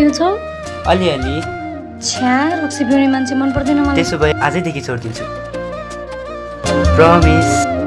पिउँछौ? अलिअलि। छ्या, रक्सी पिउने मान्छे मन पर्दैन मलाई। त्यसो भए आजैदेखि छोडिदिन्छु। प्रमिस।